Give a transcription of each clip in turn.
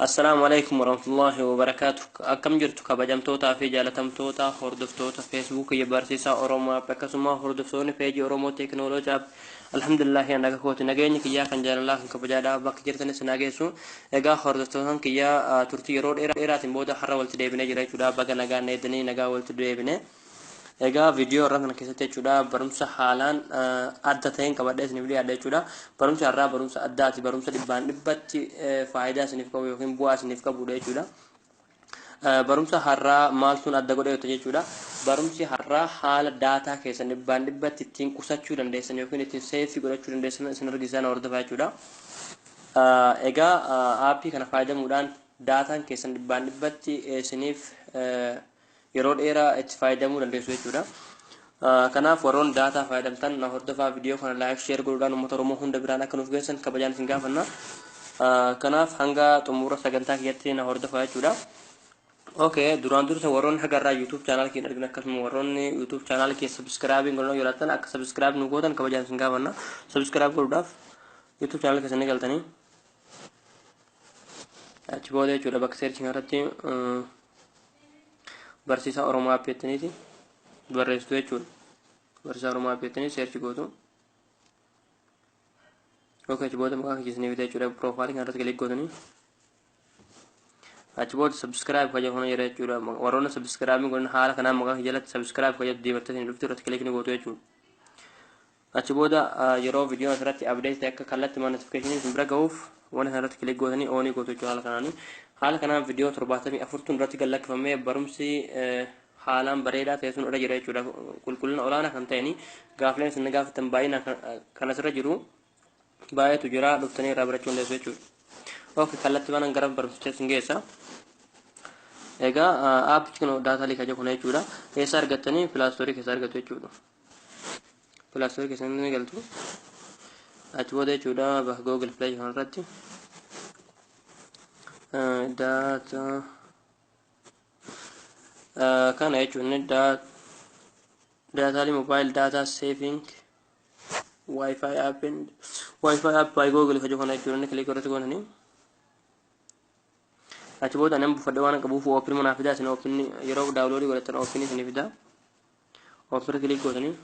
Assalaamu alaikum warahmatullahi wabarakaatu. Akkam jirtu kabajamtootaa fi jaalatamtoota hordoftoota Facebook Barsiisaa Oromoo App, akkasuma hordoftoonni peejii Oromoo Teekinooloojii App. Alhamdulillahi, naga kooti, nageenya kiyyaa kan jaalalaa kan kabajaadhaa bakka jirtanis nageessu. Egaa hordoftoota kiyyaa, turtii yeroo dheeraatiin booda har'a walitti deebinee jira jechuudha. Baga nagaan eedanii nagaa walitti deebine. Egaa viidiyoo irra kana keessatti jechuudha, barumsa haalaan adda ta'een qabadhee isiniif dhiyaadha jechuudha. Barumsa har'aa barumsa addaati. Barumsa dhibbaan dhibbatti faayidaa isiniif qabu yookiin bu'aa isiniif qabudha jechuudha. Barumsa har'aa maaltuun adda godhee jechuudha? Barumsi har'aa haala daataa keessan dhibbaan dhibbatti ittiin qusachuu dandeessan yookiin ittiin save godhachuu dandeessan isin argisiisan, hordofaa jechuudha. Egaa aappii kana fayyadamuudhaan daataan keessan dhibbaan dhibbatti isiniif yeroo dheeraa itti fayyadamuu dandeessu jechuudha. Kanaaf warroon daataa fayyadamtan na hordofaa. Viidiyoo kana like, share godhuudhaan uummata Oromoo hunda biraan akka nuuf geessan kabajaan isin gaafanna. Kanaaf hanga xumura sagantaa kiyyatti na hordofaa jechuudha. Okay, duraan dursa warroonni hagarraa YouTube channel keenya argina, akkasuma warroonni YouTube channel keenya subscribe godhuu jiraatan akka subscribe nu gootan kabajaan isin gaafanna. Subscribe godhuudhaaf YouTube channel keessanii galtanii achi booda jechuudha, bakka search irratti Barsiisaa Oromoo App jettaniiti barreessitu jechuudha. Barsiisaa Oromoo App jettanii search gootu. Okay, achi booda maqaa keessanii fida jechuudha. Profile kana irratti click gootanii achi booda subscribe kan jedhu kana jira jechuudha. Warroonni subscribe godhan haala kanaan maqaa jalatti subscribe kan jedhu diimattee dhuftu irratti click ni gootu jechuudha. Achi booda yeroo viidiyoon asirratti update ta'e akka kallattii notification isin bira gahuuf waan kana irratti click gootanii on gootu jechuudha haala kanaanii. Haala kanaan viidiyoo 74 irratti gad lakkifamee barumsi haalaan bareedaa ta'e sun irra jira jechuudha. Qulqullina olaanaa kan ta'een gaafileen isin gaafatan baay'inaan kan asirra jiru baay'eetu jira, dhuftanii irraa barachuu dandeessu jechuudha. Okay, kallattii banan gara barumsicha isin geessa. Egaa aappichi kun Data Leak jedhu kana jechuudha. Eessa argattanii? Play Store keessa argattu jechuudha. Play Store keessa ni galtu. Achi booda jechuudha, bakka Google Play kanarratti data kana jechuun Datally mobile data saving WiFi app and WiFi app by Google kan jedhu kana jechuudha. Inni click irratti goonanii achi booda nan buufadhe waan qabuuf open manaa fidaa. Isin open yeroo download godhatan open isin fidaa, open click gootanii.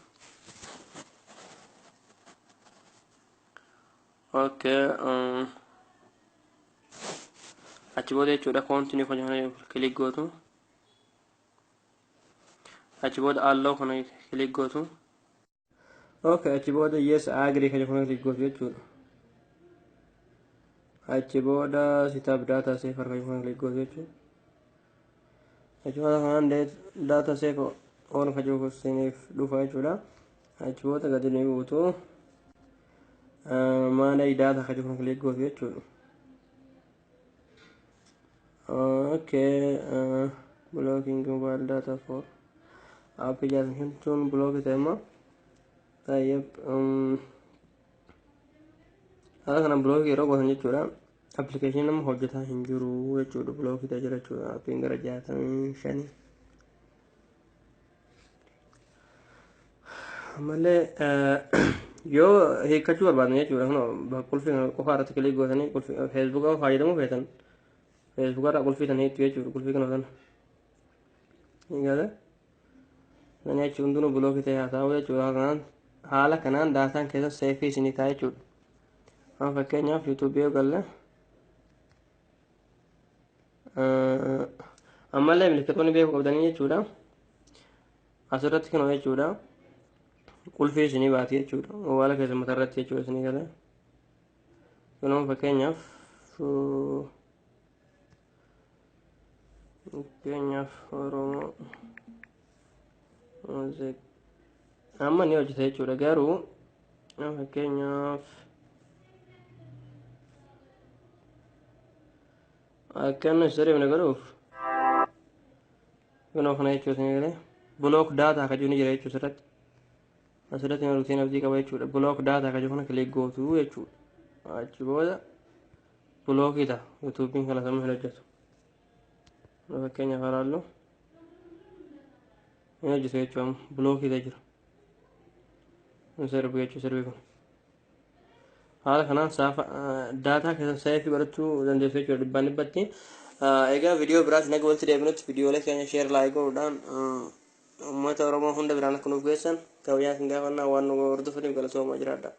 Okay, achi booda jechuudha, continue kan jedhu click gootu. Achi booda allow kana click gootu. Okay, achi booda yes, agree kan jedhu kana click gootu jechuudha. Achi booda set up data saver kan jedhu kana click gootu jechuudha. Achi booda kanaan data save on kan jedhu isiniif dhufa jechuudha. Achi booda gadi ni buutu, manage data kan jedhu kana click gootu jechuudha. Okay, blocking mobile data for app jaalatamtuun block ta'e immoo tayyib haala kana block yeroo gootan jechuudha, application nama hojjetaa hin jiru jechuudha, block ta'e jira jechuudha appiin gara 65. Ammallee yoo hiikkachuu barbaadan jechuudha, kun bakka qulfii kana qofa irratti click gootanii qulfii Feesbuuka fayyadamuu feetan, Feesbuuka irraa qulfii tan hiittu jechuudha. Qulfii kana sana eegale nani achi hundinuu block ta'e haa ta'u jechuudha. Kanaan haala kanaan daataan keessa save isinii ta'a jechuudha. Amma fakkeenyaaf yuutuubii yoo galle, ammallee milikkitoonni beekuu qabdanii jechuudha, asirratti kana jechuudha, qulfii isinii baati jechuudha mobaayila keessa mataa irratti jechuudha isinii galee. Kunoo fakkeenyaaf Oromoo Music amma ni hojjeta jechuudha. Garuu fakkeenyaaf akka inni sirriifne godhuuf kunoo kana jechuudha isinii galee, block data ka jiru ni jira jechuudha asirratti. Asirratti rutiin abdii qaba jechuudha. Block data ka jiru kana click gootu jechuudha. Achi booda block ta'a, yuutuubiin kana sama hin hojjetu. Fakkeenyaaf ilaallu, hin hojjetu jechuudha, block ta'e jira. Hin sirbu jechuudha sirbi kun. Haala kanaan saafa data keessan save godhachuu dandeessu jechuudha dhibbaan dhibbatti. Egaa viidiyoo biraas naga walitti deebinutti viidiyoolee keenya share, like godhuudhaan uummata Oromoo hunda biraan akka nuuf geessan kabajaa isin gaafannaa. Waan nu hordofaniif galatoomaa, jiraadha.